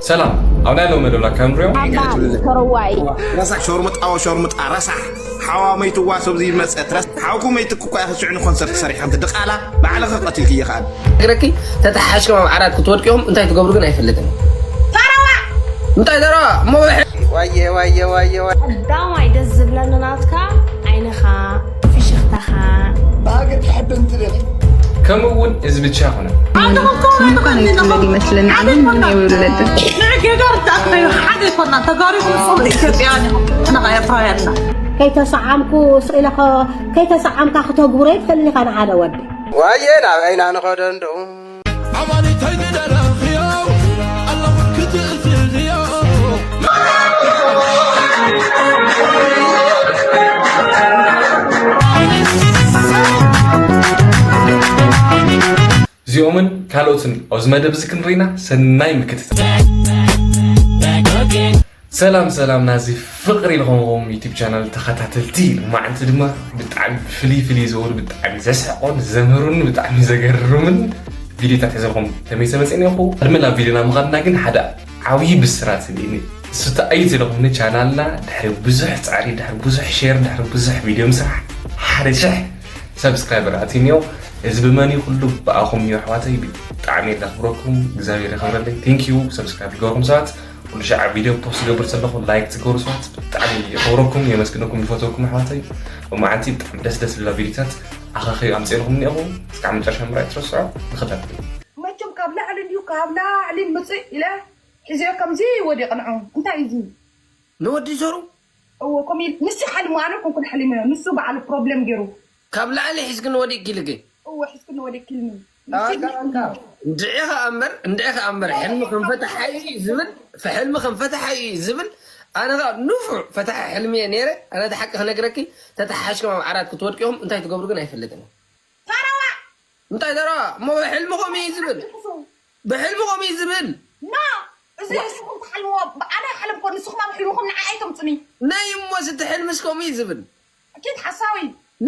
ሰላም። ኣብ ናይ ሎሚ መደብና ከም ንሪኦ ኣምባል ከረዋይ ረሳሕ ሸርሙጣ ወሸርሙጣ ረሳሕ ሓዋ መይትዋ ሰብዚ ይመፀት ረስ ሓውኩ መይትኩ እኳ ኢኺ ሽዑ ንኮንሰርት ሰሪሐ ኣንቲ ድቓላ ባዕልኺ ቀቲልክዮ ከኣ ነግረኪ ተተሓሽኩም ኣብ ዓራት ክትወድቂኹም እንታይ ትገብሩ ግን ኣይፈልጥን። ተረዋ እንታይ ዘረባ እሞ ዋየ ዋየ ዋየ ዋየ ቀዳማይ ደስ ዝብለኒ ናትካ ዓይንኻ ፍሽኽታኻ ብሃገር ክሕበን ትደሊ ከምኡ እውን እዚ ብቻ ኣይኮነን። እንኳን ይወለድ ይመስለናል። ምን የወለደ ንዕጌ ጋር ተኣኸዩ ሓደ ይኮና ተጋሩ ንሶም ኢትዮጵያውያን ኢኹም ንኻ ኤርትራውያንና ከይተሰዓምኩ ስኢለ ከይተሰዓምካ ክተግብሮ ይትኽእል ኢኻ ንሓደ ወዲ ዋየ ናብ ዓይና ንኸዶ እንደው ኣማኒተይ ንደረኽዮ ኣለኹ ክትእዝዝዮ እዚኦምን ካልኦትን ኣብዚ መደብ እዚ ክንርኢና ሰናይ ምክትታል። ሰላም ሰላም ናዚ ፍቕሪ ዝኾንኩም ዩቲብ ቻናል ተኸታተልቲ፣ ሎማዓንቲ ድማ ብጣዕሚ ፍልይ ፍልይ ዝበሉ ብጣዕሚ ዘስሕቆን ዘምህሩን ብጣዕሚ ዘገርምን ቪዲዮታት ሒዘልኩም ተመይሰ መፅእ እኒኹ። ቅድሚ ናብ ቪዲዮና ምኻድና ግን ሓደ ዓብዪ ብስራት እኒኒ። እሱ ተኣዩ ዘለኹም ቻናልና ድሕሪ ብዙሕ ፃዕሪ ድሕሪ ብዙሕ ሼር ድሕሪ ብዙሕ ቪዲዮ ምስራሕ ሓደ ሽሕ ሰብስክራይበር ኣትዩ እኒኦ። እዚ ብመን እዩ ኩሉ ብኣኹም እዩ ኣሕዋተይ። ብጣዕሚ የላኽብረኩም እግዚኣብሔር የኽብረለይ። ቴንኪዩ ሰብስክራይብ ዝገበርኩም ሰባት ኩሉ ሻዕ ቪድዮ ፖስት ዝገብር ዘለኹ ላይክ ትገብሩ ሰባት ብጣዕሚ የኽብረኩም የመስግነኩም ይፈትወኩም ኣሕዋተይ። ሎማዓንቲ ብጣዕሚ ደስ ደስ ዝብላ ቪድዮታት ኣኻኺ ኣምፅኤልኩም እኒኦኹ። እስካብ መጨረሻ ምርኣይ ትረስዖ። ንኽታተል መቸም ካብ ላዕሊ እንዲዩ ካብ ላዕሊ ምፅእ ኢለ ሒዘዮ ከምዚ ወዲቕንዑ እንታይ እዩ እዚ ንወዲ ዘሩ እዎ ኮሚል ንሱ ሓልሙ ኣነ ኮንኩን ሓሊመዮ ንሱ በዓሉ ፕሮብሌም ገይሩ ካብ ላዕሊ ሒዝክን ወዲቅኪ ልገይ እዎ ሒዝክን ወዲቅኪልኒ እንድዒ ከኣ እምበር እንድዒ ከኣ እምበር ሕልሚ ክንፈትሓይ እዩ ዝብል ሕልሚ ክንፈትሓይ እዩ ዝብል ኣነ ከኣ ንፉዕ ፈታሒ ሕልሚ እየ ነይረ ኣነ እቲ ሓቂ ክነግረኪ ተተሓሽኩም ኣብ ዓራት ክትወድቂኹም እንታይ ትገብሩ ግን ኣይፈልጥን ተረዋ እንታይ ዘረባ እሞ ብሕልሚ ከምኡ እዩ ዝብል ብሕልሚ ከምኡ እዩ ዝብል ኖ እዚ ንስኹም ትሓልምዎ ኣነ ይሓለምኮ ንስኹም ኣብ ሕልምኹም ንዓይ ኣይተምፅኒ ናይ እሞስ እቲ ሕልምስ ከምኡ እዩ ዝብል ኪድ ሓሳዊ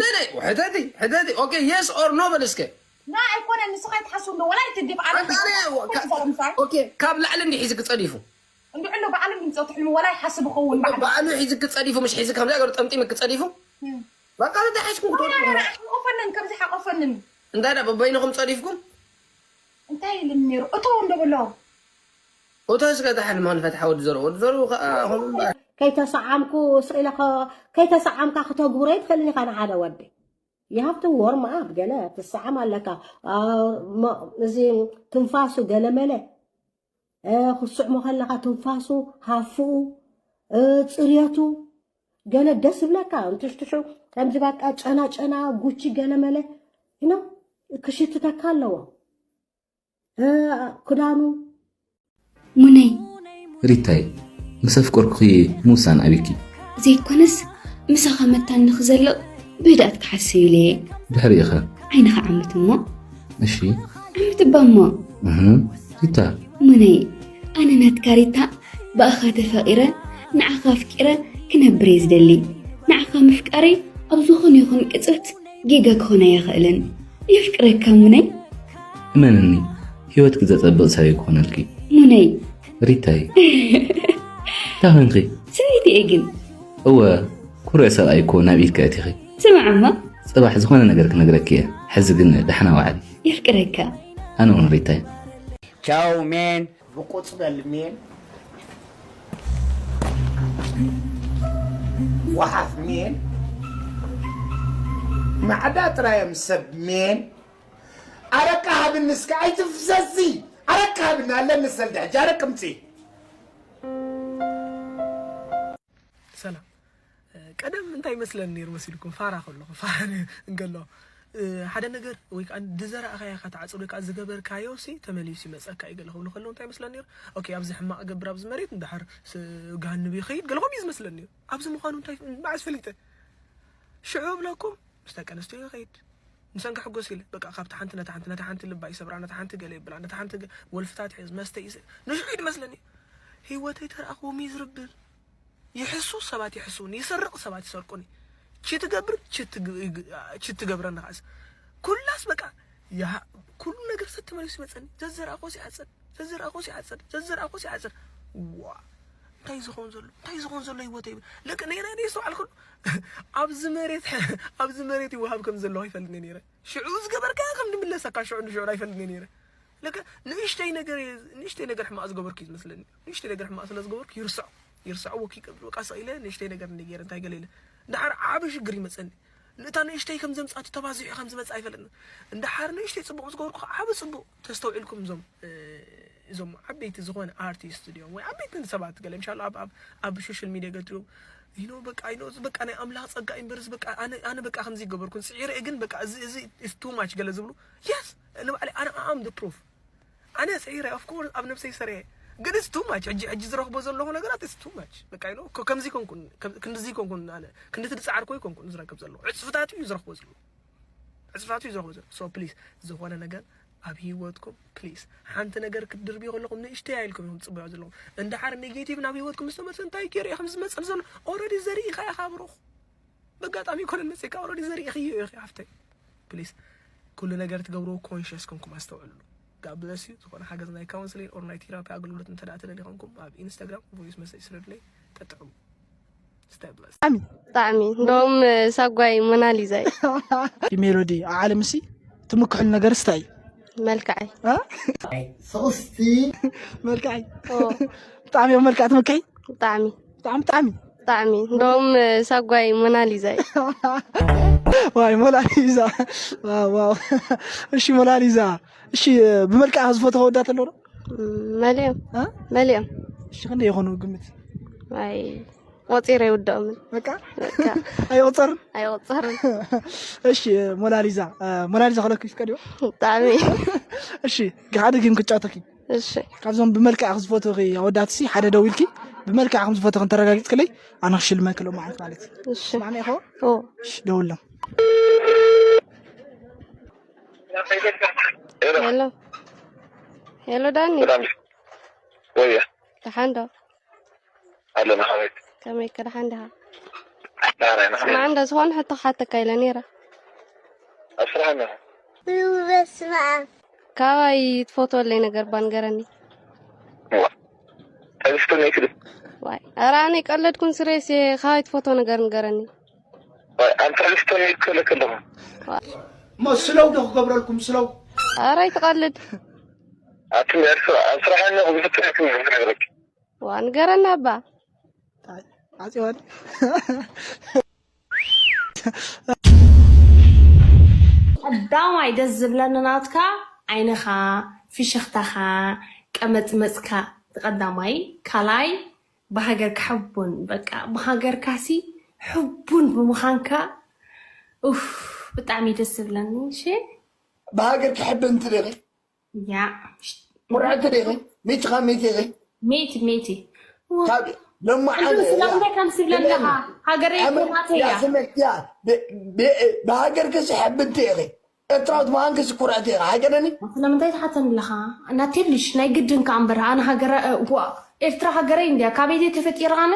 ነይ ነይ ሕተቲ ሕተቲ ኦኬ የስ ኦር ኖ በል እስከ ና ኣይኮነ ንስኻ ይትሓስቡ እንዶ ወላ ይትዲብ ኣነ ኣንታ ኣነ ወ- ካ- ሰላምሳይ ኦኬ ካብ ላዕሊ እንዲ ሒዝኪ ጸዲፉ እንድዕሎ በዓሉ ድምፆ ትሕልሚ ወላ ይሓስብ ይኸውን በዓሉ በዓሉ ሒዝኪ ጸዲፉ ምሽ ሒዝኪ ከምዚ ገሩ ጠምጢምኪ ጸዲፉ በቃ ተተሓሽኩም ክትወድቁ ሓቆፈንን ከምዚ ሓቆፈንን እንታይ ዳ በበይንኹም ጸዲፍኩም እንታይ ኢልም ነይሩ እቶ እንዶ በሎ እቶ እስከ ተሓልማ ንፈትሓ ወዲ ዘሩ ወዲ ዘሩ ከዓ ኹም እምበር ከይተሰዓምኩ ስኢለ ከይተሰዓምካ ክተግብሮ ይትኽእልን ኢኻ ንሓደ ወዲ you have to warm up ገለ ትሰዓም ኣለካ አ፣ ሞ- እዚ ትንፋሱ ገለ መለ እ፣ ክስዕሞ ከለኻ ትንፋሱ ሃፍኡ እ፣ ፅርየቱ ገለ ደስ ይብለካ እንትሽትሹ ከምዚ በቃ ጨና ጨና ጉቺ ገለ መለ you know ክሽትተካ ኣለዎ እ፣ ክዳኑ ሙነይ ሪታይ ምስ ኣፍቀርኩኺ ምውሳን ኣቢኪ ዘይኮነስ ምሳኻ መታን ንኽዘልቕ ብህድኣት ክሓስብ ኢለ እየ ድሕሪኡ ኸ ዓይንኻ ዓምት እሞ እሺ ዓምት እባ እሞ እህ ሪታ ሙነይ ኣነ ናትካ ሪታ ብኣኻ ተፈቒረ ንዓኻ ኣፍቂረ ክነብር እየ ዝደሊ ንዓኻ ምፍቃረይ ኣብ ዝኾነ ይኹን ቅፅበት ጌጋ ክኾን ኣይኽእልን የፍቅረካ ሙነይ እመንኒ ህይወትኪ ዘጸብቕ ሰብ እየ ክኾነልኪ ሙነይ ሪታይ እንታይ ኮንኪ ሰበይቲ እየ ግን እወ ኩሩዕ ሰብኣይ እኮ ናብ ኢድኪ ኣእቲኺ ስማዕ እሞ ጽባሕ ዝኾነ ነገር ክነግረኪ እየ ሕዚ ግን ደሕና ዋዕሊ የፍቅረካ ኣነ እውን ሪታይ ቻው ሜን ብቁፅ በል ሜን ጓሓፍ ሜን ማዕዳ ጥራዮም ሰብ ሜን ኣረቃ ሃብኒ እስከ ኣይትፍሰሲ ኣረቃ ሃብኒ ኣለኒ ሰልዲ ሕጂ ኣረቅ ምፂ ሰላም ቀደም እንታይ ይመስለኒ ነይሩ መሲልኩም ፋራ ከለኹ ፋራ እንከሎ ሓደ ነገር ወይ ከዓ ዝዘራእካያ ኢኻ ትዓፅድ ወይ ከዓ ዝገበርካዮ ሲ ተመሊሱ ይመፀካ እዩ ገለ ክብሉ ከለዉ እንታይ ይመስለኒ ነይሩ ኦኬ ኣብዚ ሕማቕ ገብር ኣብዚ መሬት እንድሓር ጋንብ ይኸይድ ገለ ከምኡ እዩ ዝመስለኒ ነይሩ ኣብዚ ምዃኑ እንታይ መዓዝ ፈሊጠ ሽዑ እብለኩም ምስ ደቂ ኣንስትዮ ይኸይድ ንሰን ክሕጎስ ኢለ በቃ ካብቲ ሓንቲ ነታ ሓንቲ ነታ ሓንቲ ልባ ይሰብራ ነታ ሓንቲ ገለ ይብላ ነታ ሓንቲ ወልፍታት ይሕዝ መስተ ይስ ንሽዑ እዩ ዝመስለኒ ህይወተይ ተረኣኽዎም እዩ ዝርብብ ይሕሱ ሰባት ይሕሱኒ ይሰርቕ ሰባት ይሰርቁኒ ቺት ገብር ቺት ትገብረኒ ከዓስ ኩላስ በቃ ኩሉ ነገር ሰተመሊሱ ይመፀኒ ዘዘራእኮ ሲሓፀን ዘዝረኣኹስ ይዓጽድ፣ ዘዝረኣኹስ ይዓጽድ። ዋ፣ እንታይ ዝኸውን ዘሎ? እንታይ ዝኸውን ዘሎ ህይወተይ? ልክ ነይረ፣ ነይ ዝተባዕልኩ ኣብዚ መሬት፣ ኣብዚ መሬት ይወሃብ ከም ዘለኹ ኣይፈልጥን ነይረ። ሽዑ ዝገበርካዮ ከም ዝምለሰካ ሽዑ ንሽዑ ኣይፈልጥን ነይረ። ልክ ንእሽተይ ነገር፣ ንእሽተይ ነገር ሕማቕ ዝገበርኩ እዩ ዝመስለኒ። ንእሽተይ ነገር ሕማቕ ስለ ዝገበርኩ ይርስዖ። ይርስዖ ወኪ ቀብሉ፣ በቃ ስቕ ኢለ ንእሽተይ ነገር እንደ ገይረ እንታይ ገለ ኢለ። እንድሓር ዓቢ ሽግር ይመጸኒ። ንእታ ንእሽተይ ከም ዘምጻቱ ተባዚሑ ከም ዝመጽእ ኣይፈልጥን። እንድሓር ንእሽተይ ጽቡቕ ዝገበርኩ ዓቢ ጽቡቕ። ተስተውዒልኩም እዞም፣ እ፣ እዞም ዓበይቲ ዝኾነ ኣርቲስት ድዮም ወይ ዓበይቲ ሰባት ገለ ምሻሉ ኣብ፣ ኣብ፣ ኣብ ሶሻል ሚድያ ገድሪዮም። You know፣ በቃ፣ you know፣ እዚ በቃ ናይ ኣምላኽ ጸጋ እዩ እምበር፣ እዚ በቃ ኣነ፣ ኣነ በቃ ከምዚ ይገበርኩን ስዒረ ግን በቃ እዚ፣ እዚ is too much ገለ ዝብሉ። Yes፣ ንባዕለይ ኣነ I am the proof። ኣነ ስዒረ፣ of course፣ ኣብ ነብሰይ ሰሪሐ። ግን it's too much። ሕጂ፣ ሕጂ ዝረኽቦ ዘለኹ ነገራት it's too much። በቃ፣ you know፣ ከ-፣ ከምዚ ኮንኩን፣ ከም-፣ ክንድዚ ኮንኩን ኣነ፣ ክንድቲ ዝጸዓርኩ ኣይኮንኩን ዝረክብ ዘለኹ። ዕጽፍታት እዩ ዝረኽቦ ዘለኹ። ዕጽፍታት እዩ ዝረኽቦ ዘለኹ። So please፣ ዝኾነ ነገር ኣብ ህይወትኩም please፣ ሓንቲ ነገር ክትድርብዩ ከለኹም ንእሽተይ ኢልኩም ኢኹም ትጽበዩ ዘለኹም። እንድሓር ኔጌቲቭ ናብ ህይወትኩም ምስ ተመልሰ እንታይ ገይሩ እዩ ከም ዝመጽእ ዘሎ? Already ዘሪእኻ ኢኻ ብሩኽ። በጋጣሚ ይኮነን መጺእካ፣ already ዘሪእኽዮ ኢኺ ሓፍተይ። Please፣ ኩሉ ነገር ትገብርዎ conscious ኮንኩም ኣስተውዕሉ። God bless you። ዝኾነ ሓገዝ ናይ counseling or ናይ therapy ኣገልግሎት እንተ ደኣ ትደልዩ ኮንኩም፣ ኣብ ኢንስታግራም voice message ስደዱለይ፣ ጠጥዕሙ። Stay blessed። ብጣዕሚ፣ ብጣዕሚ። እንደውም ሳጓይ ሞናሊዛ እዩ። ሜሎዲ፣ ኣብ ዓለም እሲ ትምክሕሉ ነገር እንታይ እዩ? መልክዐይ። እ? ሶስቲ። መልክዐይ። ኦ። ብጣዕሚ እዮም መልክዕ ትምክሒ? ብጣዕሚ። ብጣዕሚ፣ ብጣዕሚ። ብጣዕሚ። እንደውም ሳጓይ ሞናሊዛ እዩ። ዋይ፣ ሞናሊዛ። ዋው፣ ዋው። እሺ፣ ሞናሊዛ። እሺ፣ ብመልክዓ ዝፈትዎ ወዳት ኣሎ ዶ? ም፣ መሊኦም። እ? መሊኦም። እሺ፣ ክንደይ ይኾኑ ግምት? ኣይ፣ ቆጺረ ይውድኦምን። በቃ? በቃ። ኣይቆጸርን? ኣይቆጸርን። እሺ፣ ሞናሊዛ፣ እ፣ ሞናሊዛ ከለኩ ይፍቀድዮ? ብጣዕሚ። እሺ፣ ሓደ ጌም ክጫወተኪ። እሺ። ካብዞም ብመልክዕ ዝፈትወኺ ኣወዳትሲ ሓደ ደዊልኪ፣ ብመልክዕ ከም ዝፈትወኺ እንተረጋጊጽክለይ፣ ኣነ ክሽልመኪ ሎማዓንቲ ማለት እዩ። እሺ። ስማዕኒ ኢኹ? ኦ። እሺ፣ ደውሎም። ሄሎ። ሄሎ። ሄሎ፣ ዳኒ። ሰላም። ወየ። ደሓን ዶ? ኣለና፣ ሓወይ። ከመይ ከ፣ ደሓን ዲኻ? ደሓን ኢና። ስማዕ፣ እንደ ዝኾነ ሕቶ ክሓተካ ኢለ ነይረ። ኣብ ስራሕ ኣለና። በስመ ኣብ። ካባይ ትፈትወለይ ነገር እባ ንገረኒ። ዋ። ተግስቱ ነይ ክዱ። ዋይ፣ ኧረ ኣነ ቀለድኩን ስሬስ፣ ካባይ ትፈትዎ ነገር ንገረኒ። ዋይ፣ ኣንተ ተግስቱ ነይ ክብለክ ኣለኹ። ዋይ። እሞ ስለው ዶ ክገብረልኩም ስለው? ኧረ ኣይትቐልድ። ኣቲ ኣብ ስራሕ ኣለኹ፣ ብፍጥነት ክነግረክ። ዋ፣ ንገረና እባ። ታይ፣ ዓጽዋኒ። ቀዳማይ ደስ ዝብለኒ ናትካ ዓይንኻ፣ ፍሽኽታኻ፣ ቀመጽመጽካ፣ እቲ ቀዳማይ። ካልኣይ ብሃገርካ ሕቡን፣ በቃ ብሃገርካሲ ሕቡን ብምዃንካ፣ ኡፍ፣ ብጣዕሚ ደስ ዝብለኒ። እሺ። ብሃገር ክሕብን ትደሊ? ያ። ኩርዕቲ ዲኺ? ሚእቲ ካብ ሚእቲ ኢኺ? ሚእቲ፣ ሚእቲ። ካብ ሎማዓንቲ ስለምንታይ ከም ዝብለኒ ኣለኻ? ሃገረይ ኣመ-፣ ኩርዓተይ ያ እያ። ስመ-፣ ያ፣ ብ-፣ ብ-፣ ብሃገርኪ ሕብንቲ ኢኺ። ኤርትራዊት ምዃንኪ ኩርዕቲ ኢኺ። ሃገረኒ? ስለምንታይ ትሓተኒ ኣለኻ? ናትልሽ ናይ ግድን ከኣ እምበር፣ ኣነ ሃገረ-፣ እ፣ ዋ፣ ኤርትራ ሃገረይ እንድያ። ካበይ ድየ ተፈጢረ ኣነ?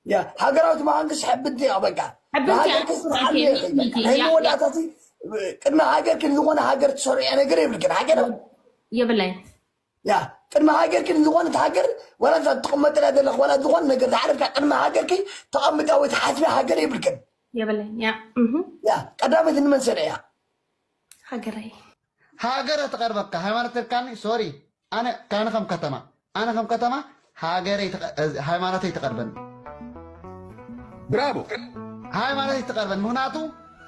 ያ፣ ሃገራዊት ምዃንኪ ሕብንቲ ኢኻ በቃ። ሕብንቲ እያ፣ ብሃገርኪ ሕብንቲ እያ፣ ትዓቢ ኢኺ። ሚእቲ፣ ናይ ያ፣ ያ። መወዳእታሲ፣ ቅድሚ ሃገርኪ ንዝኾነ ሃገር ትሰርዕዮ ነገር የብልክን። ሃገር የብለይን። ያ፣ ቅድሚ ሃገርኪ ንዝኾነት ሃገር፣ ዋላ እዛ ትቕመጥላ ዘለኽ፣ ዋላ ዝኾነ ነገር ዝዓረፍካ፣ ቅድሚ ሃገርኪ ተቐምጥያ ወይ ትሓስብያ ሃገር የብልክን። የብለይን፣ ያ። እህ። ያ፣ ቀዳመይቲ ንመን ሰሪዕያ? ሃገረይ። ሃገረ ትቐርበካ፣ ሃይማኖት ተልካኒ፣ ሶሪ። ኣነ፣ ኣነ ከም ከተማ፣ ኣነ ከም ከተማ፣ ሃገረይ ትቐ-፣ ሃይማኖተይ ትቐርበኒ። ብራቮ። ሃይማኖተይ ትቐርበኒ። ምኽንያቱ፣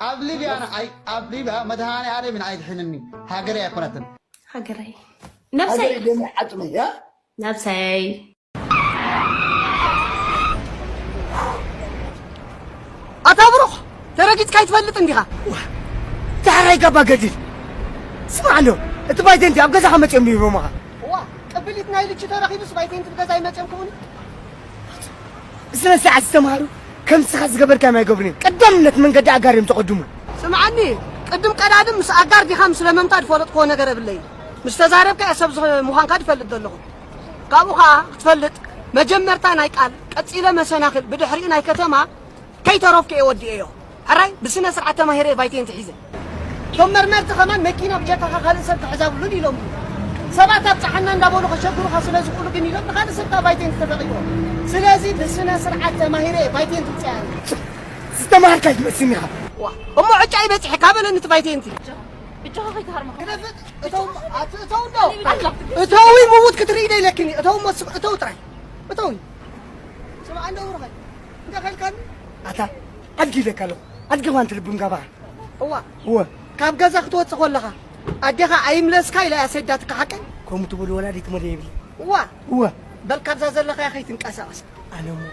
ኣብ ሊብያ ኣነ ኣይ-፣ ኣብ ሊብያ መድሃኔ ዓለም ኢና ኣይድሕንኒ። ሃገረይ ኣይኮነትን። ሃገረይ። ነብሰይ። ሃገረይ ደም ዓጽመይ፣ ያ? ነብሰይ። ኣታ ብሩኽ፣ ተረጊጽካ ኣይትፈልጥን ዲኻ? ዳሕራይ ጋባ ገዲል። ስማዕ ኣሎ፣ እቲ ባይተንቲ ኣብ ገዛኻ መጺኦም ይህቦምኻ። እዋ፣ ቅብሊት ናይ ልቺ ተረኺቡስ ባይተንቲ ብገዛይ መጺኦም ክብሉ? ስነ ስርዓት ዝተምሃሩ ከም ንስኻ ዝገበርካዮም ኣይገብሩን እዮም። ቀዳምነት መንገዲ ኣጋር እዮም ዘቐድሙ። ስምዓኒ፣ ቅድም ቀዳድም ምስ ኣጋር ዲኻ ምስ ለመምታ ዝፈለጥክዎ ነገር የብለይን። ምስ ተዛረብካ እየ ሰብ ዝኸ-፣ ምዃንካ ዝፈልጥ ዘለኹ። ካብኡ ኸኣ ክትፈልጥ፣ መጀመርታ ናይ ቃል፣ ቀጺለ መሰናኽል፣ ብድሕሪኡ ናይ ከተማ፣ ከይተረፍኩ እየ ወዲኤዮ። ሕራይ ብስነ ስርዓት ተማሂረ እየ ቫይቴን ተሒዘ። እቶም መርመርቲ ኸማን መኪና ብጀካኻ ካልእ ሰብ ክሕዝ የብሉን ኢሎም። ሰባት ኣብጽሓና እንዳበሉ ከሸግሩኻ ስለ ዝኽእሉ ግን ኢሎም ንኻልእ ሰብ ካብ ቫይቴንቲ ተጠቒሞም። ስለዚ ብስነ ስርዓት ተማሂረ እየ ቫይቴንቲ ውፅኣ። ዝተማሃርካ ኣይትመስልን ኢኻ። ዋ፣ እሞ ዕጫ ይበፅሐ ካበለኒ እቲ ቫይቴንቲ። እጆኻ ከይትሃርመኻ። ግደፍት፣ እተው፣ ኣት-፣ እተው እንዶ። ኣላ። እተዊ ምዉት ክትርኢ ዶ ኢለክኒ? እተው እሞ ስም-፣ እተው ጥራይ። እተዊ። ስምዓ እንዶ ብሩኸይ። እንታይ ከልካኒ? ኣታ፣ ኣድጊ ኢለካ ኣለኹ። ኣድጊ ኳን ትልብም ጋባኻ። እዋ። እወ። ካብ ገዛ ክትወጽእ ከለኻ ኣዴኻ ኣይምለስካ ኢላ እያ ሰዳትካ ሓቀይ? ከምኡ ትብል ወላዲት እሞ ደይብለይ። እዋ። እወ። በል ካብዛ ዘለኻያ ከይትንቀሳቐስ። ኣነ እሞ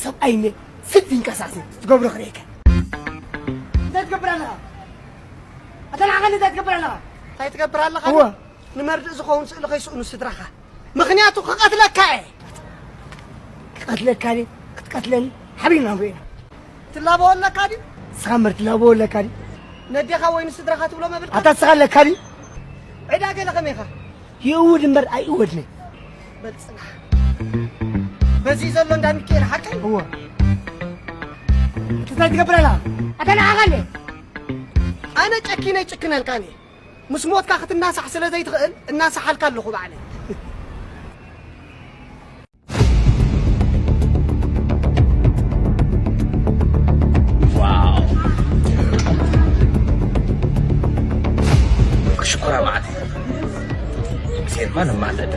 ሰብኣይ እነ ስድ ይንቀሳቐስ እየ። ትገብሮ ክርእየካ። እንታይ ትገብር ኣለኻ? ኣታ ንዓኻ እንታይ ትገብር ኣለኻ? እንታይ ትገብር ኣለኻ? እወ። ንመርድእ ዝኸውን ስእሊ ከይስእኑ ስድራኻ። ምኽንያቱ ክቐትለካ እየ። ክቐትለካ ድየ? ክትቀትለኒ? ሓቢርና ንሪኦ ኢና። ትላበወለካ ድዩ? ንስኻ እምበር ትላበወለካ ድዩ? ነዴኻ ወይ ንስድራኻ ትብሎ መብልካ? ኣታ ንስኻ ኣለካ ድዩ? ዕዳ ገለ ከመይኻ? ይእውድ እምበር ኣይእወድን። በል ጽናሕ። በዚ ዘሎ እንዳ ሚካኤል ሓቀይ? እወ። እንታይ ትገብር ኣላ? ኣታ ንዓኻ ድየ? ኣነ ጨኪነ ኣይጭክነልካን እየ። ምስ ሞትካ ክትናሳሕ ስለ ዘይትኽእል እናሳሓልካ ኣለኹ ባዕለይ። ዋው። ክሽኮራ መዓት። ሴትማ ነማዕለጥ።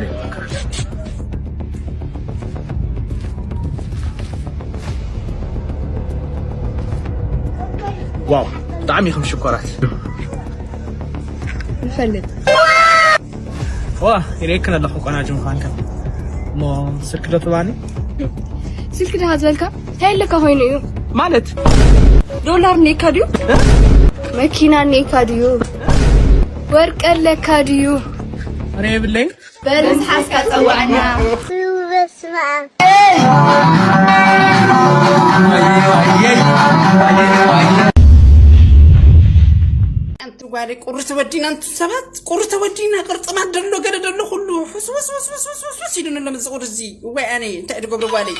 ዋው፣ ብጣዕሚ ኢኹም ሽኮራት። ንፈልጥ። ዋ፣ ይርእየክን ኣለኹ ቆናጁ ምዃንክን። እሞ ስልኪ ዶ ትባኒ? ስልኪ ድኻ ዝበልካ? እንታይ ኣለካ ኮይኑ እዩ? ማለት? ዶላር እኒኤካ ድዩ? መኪና እኒኤካ ድዩ? ወርቂ ኣለካ ድዩ? ኣረ የብለይን። በል ምስ ሓዝካ ጸውዓና። በስመ ኣብ። ኣንቲ ጓለይ ቁሪ ተወዲና፣ ኣንቱ ሰባት ቁሪ ተወዲና፣ ቅርጥማት ደሎ ገለ ደሎ ኩሉ ሕስውስውስውስውስውስ ኢሉኒ ኣሎ። እዚ ቁሪ እዚ እዋይ ኣነ እንታይ ድገብሮ ጓለይ?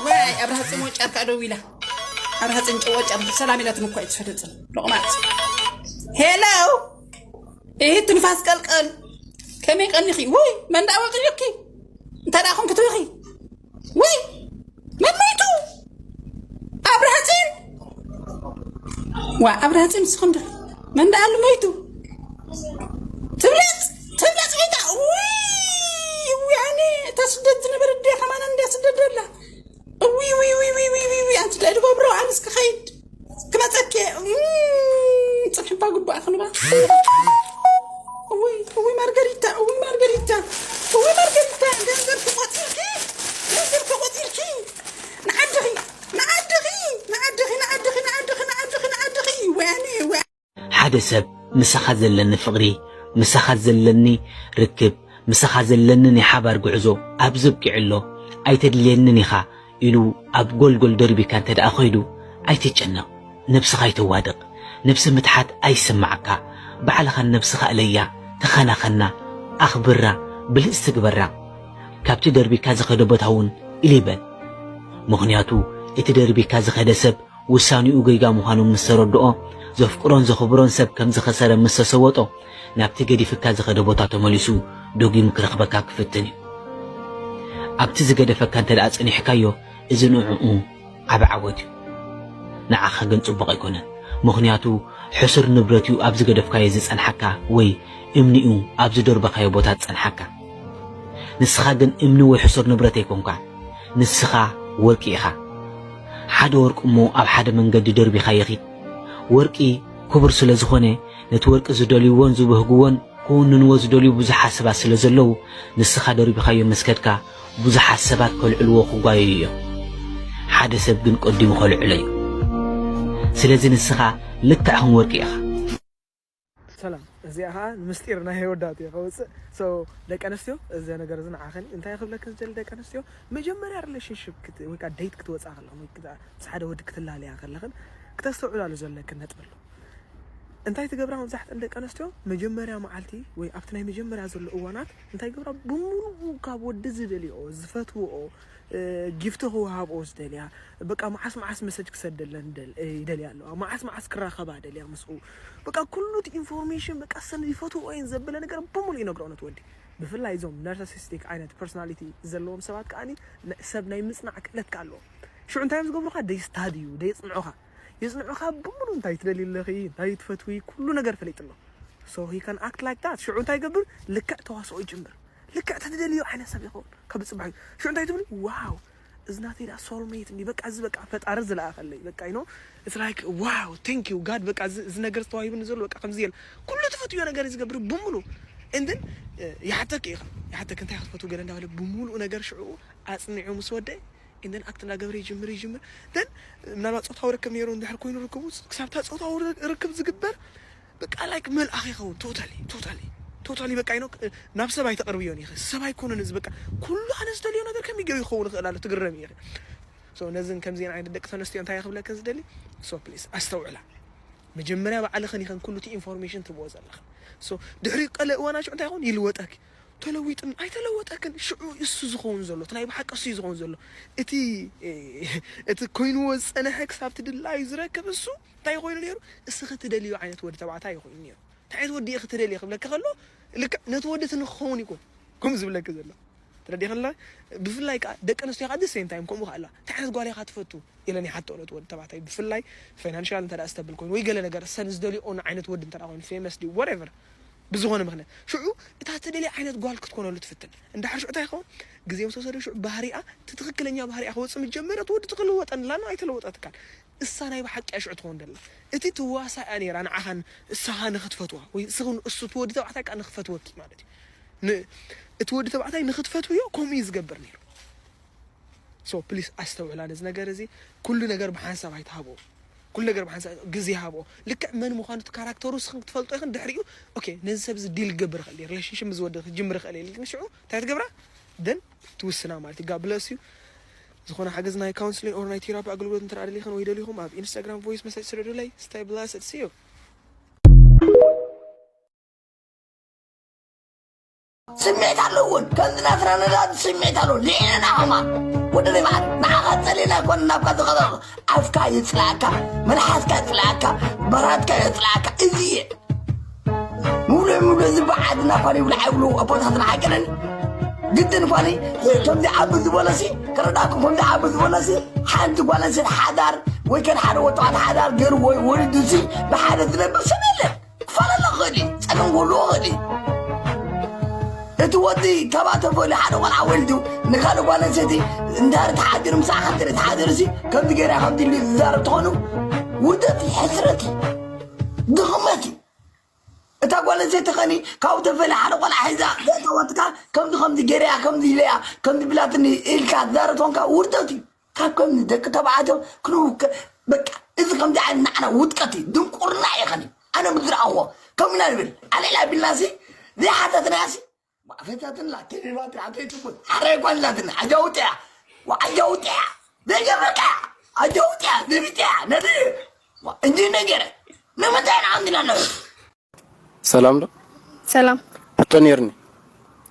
ዋይ ኣብርሃ ጽሞ ጨርካ ደው ኢላ። ኣብርሃ ጽንጭ ወጨር ሰላም ኢላትኒ እኮ ኣይትፈለጥን። ሎቕማጽ። ሄሎ። ይህ ትንፋስ ቀልቀል ከመይ ቀኒኺ? ውይ መን ደኣ ወቂሉኪ? እንታይ ደኣ ኹን ክትበኺ? ውይ መን ሞይቱ? ኣብርሃ ጽን? ዋ ኣብርሃ ጽን ንስኹም ዶ? መን ደኣ ኣሉ ሞይቱ? ትብለጽ ትብለጽ ወይ ደኣ ውይ ውይ ኣነ እታ ስደት ዝነበረ ድያ ከማን እንድያ ስደት ደላ። ውይ ውይ ውይ ውይ ውይ ውይ ውይ ኣንቲ እንታይ ድገብሮ ኣነስ ክኸይድ ክመጸኪ እየ። እም፣ ጽንሕባ ግቡኣ ክንባ። ውይ ውይ ማርገሪታ ውይ ማርገሪታ ውይ ማርገሪታ ገንዘብ ተቆጺርኪ ገንዘብ ተቆጺርኪ ንዓድኺ ንዓድኺ ንዓድኺ ንዓድኺ ንዓድኺ ንዓድኺ ንዓድኺ ወያኔ ወያ ሓደ ሰብ ምሳኻ ዘለኒ ፍቕሪ፣ ምሳኻ ዘለኒ ርክብ፣ ምሳኻ ዘለኒ ናይ ሓባር ጉዕዞ ኣብዚ ኣብቂዑ ኣሎ፣ ኣይተድልየንን ኢኻ ኢሉ ኣብ ጎልጎል ደርቢካ እንተ ደኣ ኸይዱ፣ ኣይትጨነቕ፣ ነብስኻ ኣይተዋድቕ፣ ነብሲ ምትሓት ኣይስማዓካ፣ ባዕልኻ ንነብስኻ እለያ፣ ተኸናኸና፣ ኣኽብራ፣ ብልጽቲ ግበራ። ካብቲ ደርቢካ ዝኸደ ቦታ እውን ኢልይ በል። ምኽንያቱ እቲ ደርቢካ ዝኸደ ሰብ ውሳኔኡ ጌጋ ምዃኑ ምስ ተረድኦ፣ ዘፍቅሮን ዘኽብሮን ሰብ ከም ዝኸሰረ ምስ ተሰወጦ፣ ናብቲ ገዲፍካ ዝኸደ ቦታ ተመሊሱ ደጊሙ ክረኽበካ ክፍትን እዩ። ኣብቲ ዝገደፈካ እንተ ደኣ ጸኒሕካዮ፣ እዚ ንዕኡ ዓቢ ዓወት እዩ። ንዓኻ ግን ጽቡቕ ኣይኮነን። ምኽንያቱ፣ ሕሱር ንብረት እዩ ኣብ ዝገደፍካዮ ዝጸንሓካ ወይ እምኒ እዩ ኣብ ዝደርበኻዮ ቦታ ዝጸንሓካ። ንስኻ ግን እምኒ ወይ ሕሱር ንብረት ኣይኮንካን። ንስኻ ወርቂ ኢኻ። ሓደ ወርቂ እሞ ኣብ ሓደ መንገዲ ደርቢኻዮ ኺድ። ወርቂ ክቡር ስለ ዝኾነ፣ ነቲ ወርቂ ዝደልይዎን ዝብህግዎን ክውንንዎ ዝደልዩ ብዙሓት ሰባት ስለ ዘለዉ፣ ንስኻ ደርቢኻዮ ምስ ከድካ፣ ብዙሓት ሰባት ከልዕልዎ ክጓየዩ እዮም። ሓደ ሰብ ግን ቀዲሙ ከልዕሎ እዩ። ስለዚ ንስኻ ልክዕ ከም ወርቂ ኢኻ። ሰላም፣ እዚኣ ኸዓ ንምስጢር ናይ ወዳት እየ ከውፅእ። So፣ ደቂ ኣንስትዮ፣ እዚ ነገር እዚ ንዓኽን እዩ። እንታይ ክብለክን ዝደሊ ደቂ ኣንስትዮ፣ መጀመርያ ሪሌሽንሽፕ ክት-፣ ወይ ከዓ ዴት ክትወፅኣ ከለኽን ወይ ከዓ ምስ ሓደ ወዲ ክትላለያ ከለኽን ክተስተውዕላሉ ዘለክን ነጥቢ ኣሎ። እንታይ ትገብራ? መብዛሕትአን ደቂ ኣንስትዮ መጀመርያ መዓልቲ ወይ ኣብቲ ናይ መጀመርያ ዘሎ እዋናት እንታይ ገብራ? ብምሉኡ ካብ ወዲ ዝደልዮ ዝፈትውኦ፣ ጊፍቲ ክወሃብኦ ዝደልያ፣ በቃ መዓስ መዓስ መሰጅ ክሰደለን ይደልያ ኣለዋ፣ መዓስ መዓስ ክራኸባ ደልያ ምስኡ፣ በቃ ኩሉ እቲ ኢንፎርሜሽን፣ በቃ ሰን ይፈትውኦ እየን ዘበለ ነገር ብምሉእ ይነግረኦ ነቲ ወዲ። ብፍላይ እዞም ናርሲሲስቲክ ዓይነት ፐርሶናሊቲ ዘለዎም ሰባት ከዓኒ፣ ሰብ ናይ ምፅናዕ ክእለት ከ ኣለዎም። ሽዑ እንታይ እዮም ዝገብሩኻ? ደይስታድዩ፣ ደይፅንዑኻ። የፅንዑኻ ብምሉእ፣ እንታይ ትደልዩ ኣለኺ፣ እንታይ ትፈትዊ፣ ኩሉ ነገር ፈሊጡ ኣሎ። So he can act like that። ሽዑ እንታይ ይገብር? ልክዕ ተዋስኦ ይጅምር። ልክዕ ተትደልዮ ዓይነት ሰብ ይኸውን። ካብ ፅባሕ ሽዑ እንታይ ትብል? ዋው፣ እዚ ናተይ ዳ ሶልሜት እንዲ፣ በቃ እዚ በቃ ፈጣሪ ዝለኣኸለይ፣ በቃ you know it's like wow, thank you God፣ በቃ እዚ ነገር ዝተዋሂብኒ ዘሎ በቃ ከምዚ የለ። ኩሉ ትፈትዮ ነገር ዝገብር ብምሉ። And then ይሓተክ ኢኻ፣ ይሓተክ እንታይ ክትፈትው ገለ እንዳበለ ብምሉእ ነገር ሽዑ ኣፅኒዑ ምስ ወደ። And then ኣክት እንዳገበረ ይጅምር ይጅምር። Then ምናልባት ፆታዊ ርክብ ነይሩ እንድሕር ኮይኑ ርክቡ፣ ክሳብታ ፆታዊ ርክብ ዝግበር በቃ ላይክ መልኣኽ ይኸውን። ቶታሊ ቶታሊ ቶታሊ በቃ ይኖ ናብ ሰብ ኣይተቕርብዮን ኢኸ። ሰብ ኣይኮነን እዚ በቃ። ኩሉ ኣነ ዝደልዮ ነገር ከሚገው ይኸውን ይኽእል ኣሎ፣ ትግረም ኢኸ። So ነዝን ከምዚን ዓይነት ደቂ ተነስትዮ እንታይ ክብለክን ዝደሊ? So please ኣስተውዕላ። መጀመርያ ባዕልኽን ኢኸን ኩሉ እቲ ኢንፎርሜሽን ትብዎ ዘለኽን። So ድሕሪ ቀለ እዋናቸው እንታይ ይኸውን? ይልወጠክ። ተለዊጥን ኣይተለወጠክን ሽዑ እሱ ዝኸውን ዘሎ፣ እቲ ናይ ብሓቂ እሱ እዩ ዝኸውን ዘሎ። እቲ እቲ ኮይንዎ ዝፀንሐ ክሳብ ትድላዩ ዝረክብ እሱ እንታይ ኮይኑ ነይሩ? እስኺ ትደልዮ ዓይነት ወዲ ተባዕታይ ኮይኑ ነይሩ። እንታይ ዓይነት ወዲ ኢኺ ትደልየ ክብለኪ ከሎ፣ ልክዕ ነቲ ወዲ እቲ ንክኸውን እዩ እኮ ከምኡ ዝብለኪ ዘሎ። ተረዲእክላ? ብፍላይ ከዓ ደቂ ኣንስትዮ ከዓ the same time ከምኡ ከዓ ኣለዋ። እንታይ ዓይነት ጓል ኢኻ ትፈቱ ኢለን ይሓትኦ ነቲ ወዲ ተባዕታይ። ብፍላይ ፋይናንሻል እንተ ደኣ ስተብል ኮይኑ ወይ ገለ ነገር ሰን ዝደልዮኦ ዓይነት ወዲ እንተ ደኣ ኮይኑ፣ ፌመስ ድዩ፣ whatever፣ ብዝኾነ ምኽንያት ሽዑ እታ ትደልያ ዓይነት ጓል ክትኮነሉ ትፍትን። እንድሕር ሽዑ እንታይ ይኸውን? ግዜ ምስ ወሰደ ሽዑ ባህሪኣ፣ እቲ ትኽክለኛ ባህሪኣ ክወፅእ ምስ ጀመረ፣ እቲ ወዲ ትኽልወጠን ላን ኣይተለወጠትካን። እሳ ናይ ብሓቂ እያ ሽዑ ትኸውን ደላ። እቲ ትዋሳእ እያ ነይራ ንዓኻን እሳኻ ንኽትፈትዋ፣ ወይ እስኺ ንእሱ እቲ ወዲ ተባዕታይ ከዓ ንኽፈትወኪ ማለት እዩ። ን-፣ እቲ ወዲ ተባዕታይ ንኽትፈትውዮ ከምኡ እዩ ዝገብር ነይሩ። So please ኣስተውዕላ ነዚ ነገር እዚ። ኩሉ ነገር ብሓንሳብ ኣይትሃብኦ። ኩሉ ነገር ብሓንሳብ ግዜ ሃብኦ። ልክዕ መን ምዃኑ እቲ ካራክተሩ እስኺ ክትፈልጦ ኢኽን ድሕሪኡ፣ ኦኬ፣ ነዚ ሰብ እዚ ዲል ክገብር ይኽእል እየ፣ ሪሌሽንሽፕ ምስ ወዲ ክጅምር ይኽእል እየ ኢልክን ሽዑ እንታይ ትገብራ? ደን ትውስና ማለት እዩ። God bless you። ዝኾነ ሓገዝ ናይ ካውንስሊንግ ኦር ናይ ቴራፒ ኣገልግሎት እንተ ደኣ ደሊኽን ወይ ደሊኹም ኣብ ኢንስታግራም ቮይስ መሰጅ ስደዱለይ። Stay blessed። See you። ስምዒት ኣለዎ እውን። ከምዚ ናትና ነዳዲ ስምዒት ኣለዎ። ልዒልና ከማን ወዲ ሪማር ንዓኻ ጸሊእና ኣይኮነ ናብካ ዝኸበቕ። ኣፍካ ይጽላእካ፣ መልሓስካ ይጽላእካ፣ በራትካ ይጽላእካ። እዚ እየ። ሙሉእ ሙሉእ እዚ በዓድና እኳ ይብሉ ኣይብሉ ኣቦታትና ኣይቀነን። ግድን እኳ ከምዚ ዓቢ ዝበለሲ ክረዳእኩም፣ ከምዚ ዓቢ ዝበለሲ ሓንቲ ጓል ኣንስተይቲ ሓዳር ወይ ከን ሓደ ወጣት ሓዳር ገይሩ ወይ ወሊዱሲ ብሓደ ዝነብር ሰብ የለን። ክፋለሎ ክእል እዩ፣ ጸገም ክህልዎ ክእል እዩ። እቲ ወዲ ተባተፈሉ ሓደ ቆልዓ ወሊዱ ንኻልእ ጓል ኣንስተይቲ እንድሕር ተሓዲሩ፣ ምሳኻ እንድሕር ተሓዲሩሲ ከምዚ ገይራ ከምዚ ኢሉ ዝዛረብ ተኾኑ ውርደት እዩ፣ ሕስረት እዩ፣ ድኽመት እዩ። እታ ጓል ኣንስተይቲ ኸኒ ካብኡ ተፈልያ ሓደ ቆልዓ ሒዛ ዘእተወትካ ከምዚ ከምዚ ገይረያ ከምዚ ኢለያ ከምዚ ብላትኒ ኢልካ ትዛረብ ተኾንካ ውርደት እዩ። ካብ ከምዚ ደቂ ተባዕትዮ ክንውከ-፣ በቃ እዚ ከምዚ ዓይነት ናዕና ውድቀት እዩ፣ ድንቁርና እዩ ኸኒ። ኣነ ብዝረኣኽዎ ከምኡ ኢና ንብል። ኣልዕል ኣቢልናሲ ዘይሓተትናያሲ ማእፈታትንላ ቴሌባትሪ ኣብ ዘይትኩን ሓራይ ጓል ናትና ዓጃውጥያ ወዓጃውጥያ ዘይገበርካያ ዓጃውጥያ ዘቢጥያ ነዲ እንጂ ነገረ ንምንታይ ንዓምድና ኣለዉ? ሰላም ዶ? ሰላም ሕቶ ነይርኒ።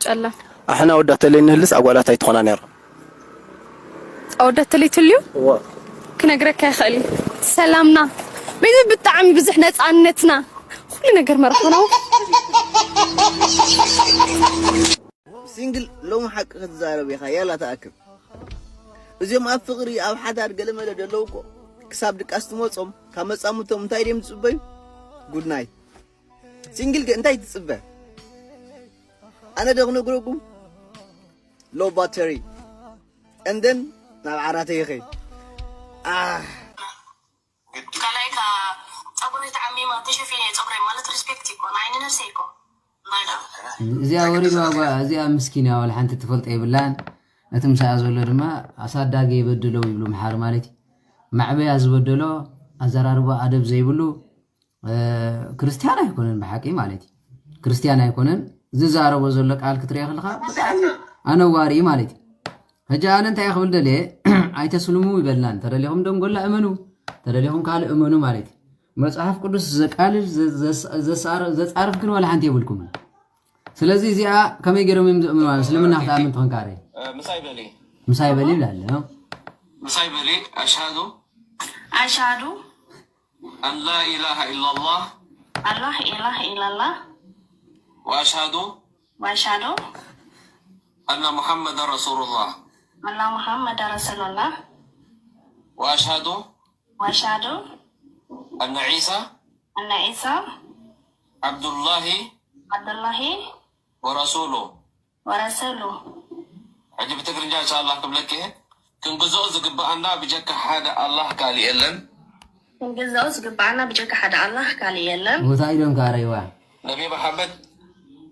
ጨላ ኣሕና ኣወዳት ተለይ ንህልስ ኣጓላት ኣይትኾና ነይራ። ኣወዳት ተለይ ትልዩ እዋ ክነግረካ ይኽእል እዩ። ሰላምና በዚ ብጣዕሚ ብዙሕ ነፃነትና ኩሉ ነገር መርኾና ሲንግል ሎሚ ሓቂ ክትዛረብ ኢኻ ያላ ተኣክብ። እዚኦም ኣብ ፍቕሪ ኣብ ሓዳር ገለመለ ደለዉ እኮ ክሳብ ድቃስ ትመጾም ካብ መጻምቶም እንታይ ድዮም ዝጽበዩ? ጉድ ናይት። ሲንግል ከ እንታይ ትጽበ? ኣነ ዶ ክነግረኩም? ሎ ባተሪ and then ናብ ዓራተይ ይኸይድ። ኣህ ካልኣይ ከዓ ፀጉሪ ተዓሚማ ተሸፊነ ፀጉረይ ማለት ሪስፔክት ይኮን ዓይኒ ነብሰይ ይኮን እዚኣ ወሪድዋ ጓ እዚኣ ምስኪን እያ ዋላ ሓንቲ ትፈልጦ የብላን ነቲ ምሳኣ ዘሎ ድማ ኣሳዳጊ የበድለው ይብሉ ምሓር ማለት እዩ ማዕበያ ዝበደሎ ኣዘራርባ ኣደብ ዘይብሉ ክርስትያን ኣይኮነን ብሓቂ ማለት እዩ ክርስትያን ኣይኮነን ዝዛረቦ ዘሎ ቃል ክትሪኦ ከለካ ብጣዕሚ ኣነዋሪ ማለት እዩ ሕጂ ኣነ እንታይ ክብል ደልየ ኣይተስልሙ ይበልናን ተደሊኹም ደንጎላ እመኑ ተደሊኹም ካልእ እመኑ ማለት እዩ መጽሓፍ ቅዱስ ዘቃልል ዘ- ዘ- ዘሳር- ዘጻርፍ ግን ዋላ ሓንቲ የብልኩም። ስለዚ እዚኣ ከመይ ገይሮም እዮም ዝእምኑ? እስልምና ክትኣምን ትኾንካ ረ ምሳይ በሊ ምሳይ በሊ ይብላለ። ምሳይ በሊ أشهد أشهد أن لا إله إلا الله أن لا إله إلا الله وأشهد وأشهد أن محمدا رسول الله أن محمدا رسول الله وأشهد وأشهد أن عيسى أن عيسى عبد الله عبد الله ورسوله ورسوله ሕጂ ብትግርኛ إن شاء الله ክብለኪ ክንግዝኦ ዝግብኣና ብጀካ ሓደ ኣላህ ካልእ የለን ክንግዛኡ ዝግብኣና ብጀካ ሓደ ኣላህ ካልእ የለን ቦታ ኢዶም ካረይዋ ነቢ መሓመድ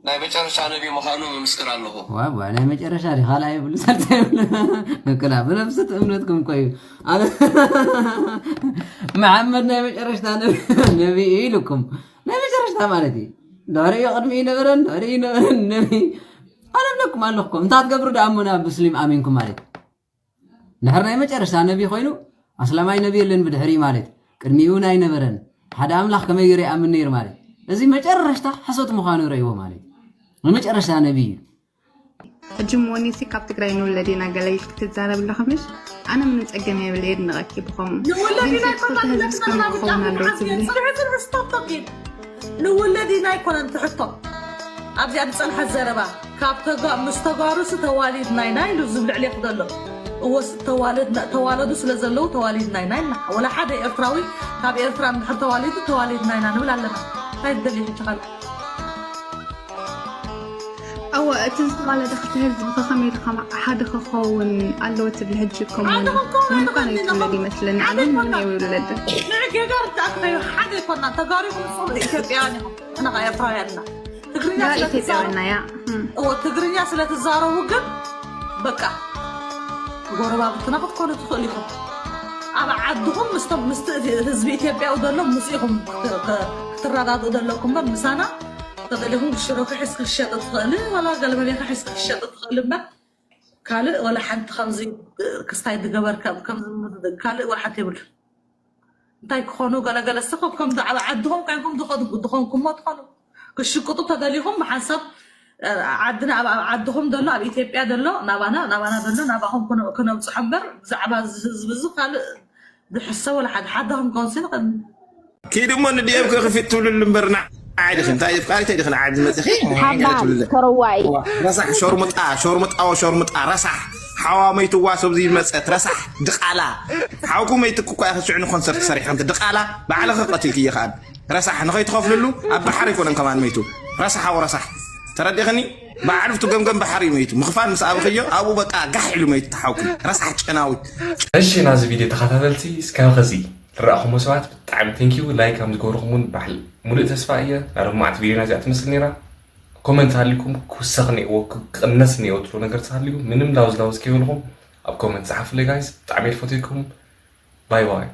ናይ መጨረሻ ነቢ ምዃኑ ምምስክር ኣለኹ ዋ ዋ ናይ መጨረሻ ዲ ካልኣይ የብሉ ሳልሳይ የብሉ። እቅላ ብነብስት እምነትኩም እኮ እዩ። ኣነ መሓመድ ናይ መጨረሽታ ነቢ ነቢ እዩ ኢሉኩም። ናይ መጨረሽታ ማለት እዩ። ድሕሪኡ ቅድሚ ይነበረን ድሕሪኡ ይነበረን ነቢ ኣነ ብለኩም ኣለኹም። እንታይ ትገብሩ ደኣ እሞ ናብ ሙስሊም ኣሚንኩም ማለት ድሕር ናይ መጨረሽታ ነቢ ኮይኑ ኣስላማይ ነቢ የለን ብድሕሪ ማለት ቅድሚኡ እውን ኣይነበረን። ሓደ ኣምላኽ ከመይ ገይሩ ይኣምን ነይሩ ማለት እዚ መጨረሽታ ሓሶት ምዃኑ ረእይዎ ማለት ንመጨረሽታ ነቢ እዩ። ሕጂ ሞኒሲ ካብ ትግራይ ንውለድ ኢና ገለ ኢልክ ትዛረብ ኣለኽምሽ ኣነ ምንም ፀገም የብል የድንቐኪ ብኸምኡ ንውለድ ግን ኢና ሴት ክልተ ህዝቢ እስከም ክኸውን ኣለዎ ትብሊ ንውለድ ኢና ኣይኮነን ትሕቶ ኣብዚኣ ዝፀንሐት ዘረባ ካብ ተጋ- ምስ ተጋሩሲ ተዋሊድና ኢና ኢሉ ዝብል ልዕሌክ ዘሎ እወስ ተዋለድና- ተዋለዱ ስለ ዘለዉ ተዋሊድና ኢና ኢልና ወላ ሓደ ኤርትራዊ ካብ ኤርትራ እንድሕር ተዋሊዱ ተዋሊድና ኢና ንብል ኣለና እንታይ ትደልዩ ሕጂ ካልእ እወ እቲ ዝተዋለደ ክልተ ህዝቢ ከከመይ ኢልካ ሓደ ክኸውን ኣለዎ ትብል ሕጂ ከምኡ ሓደ ክኸውን ምኳን ኣይኮነን ኣይትውለድ ይመስለኒ ኣነ ምንም የውለደ ንዕጌጋር ተኣክበዩ ሓደ ይኮና ተጋሪኹም ንስኹም ኢትዮጵያውያን ኢኹም ንኻ ኤርትራውያን ኢና ትግርኛ ያ ስለ ትዛረቡ ኢትዮጵያውያንና ያ እም። እዎ ትግርኛ ስለ ትዛረቡ ግን በቃ ጎረባብትና ክትኮኑ ትኽእሉ ኢኹም ኣብ ዓድኹም ምስቶም ምስቲ ህዝቢ ኢትዮጵያዊ ዘሎ ምስ ኢኹም ክ- ክ- ክትረዳድኡ ዘለኩም በር ምሳና ተደሊኹም ሽሮ ክሒዝኪ ክሸጥ ትኽእሊ ዋላ ገለመሌ ክሒዝኪ ክሸጥ ትኽእሊ እምበር ካልእ ወላ ሓንቲ ከምዚ ክስታይ ዝገበርካ ከምዚ ካልእ ወላ ሓንቲ የብሉ እንታይ ክኾኑ ገለገለ ስኹም ከም ኣብ ዓድኹም ኮይንኩም ዝኸዱ ዝኾንኩሞ ትኾኑ ክሽቅጡ ተደሊኹም ብሓንሳብ ዓድና ኣብ ዓድኹም ዘሎ ኣብ ኢትዮጵያ ዘሎ ናባና ናባና ዘሎ ናባኹም ክነብፅሖ እምበር ብዛዕባ ህዝቢ እዚ ካልእ ዝሕሰብ ወላ ሓደ ሓዳኹም ከውንሲ ንኽእል ኪድ እሞ ንድኤም ከክፊት ትብልሉ እምበር ንዓይ ድኺ እንታይ ፍቃሪት ድኺ ንዓይ ዝመፅኺ ሓባል ተረዋይ ረሳሕ ሸርሙጣ ሸርሙጣ ወሸርሙጣ ረሳሕ ሓዋ መይትዋ ሰብዚ ዝመፀት ረሳሕ ድቃላ ሓውኩ መይትኩ እኳ ኢኺ ሽዑ ንኮንሰርት ሰሪሕክንቲ ድቃላ ባዕልኺ ቀቲልክዮ ከኣ ረሳሕ ንኸይትኸፍልሉ ኣብ ባሕሪ ኣይኮነን ከማን መይቱ ረሳሕ ሓው ረሳሕ ተረዲኽኒ ባዕሉ ፍቱ ገምገም ባሕሪ እዩ መይቱ ምኽፋል ምስ ኣብኽዮ ኣብኡ በቃ ጋሕ ኢሉ መይቱ ተሓውኩ ረሳሕ ጨናዊት እሺ ናዚ ቪድዮ ተኸታተልቲ እስካብ ኸዚ ዝረኣኹሞ ሰባት ብጣዕሚ ቴንኪዩ ላይክ ከም ዝገብርኹም እውን ባሕል ሙሉእ ተስፋ እየ ናደማዕቲ ቪድዮና እዚኣ ትመስል ነይራ ኮመንት ሃልኩም ክውሰኽ እኒአዎ ክቕነስ እኒአዎ ትብሎ ነገር ተሃልዩ ምንም ላውዝ ላውዝ ከይበልኹም ኣብ ኮመንት ጸሓፉለይ ጋይስ ብጣዕሚ እየ ዝፈትየኩም ባይ ባይ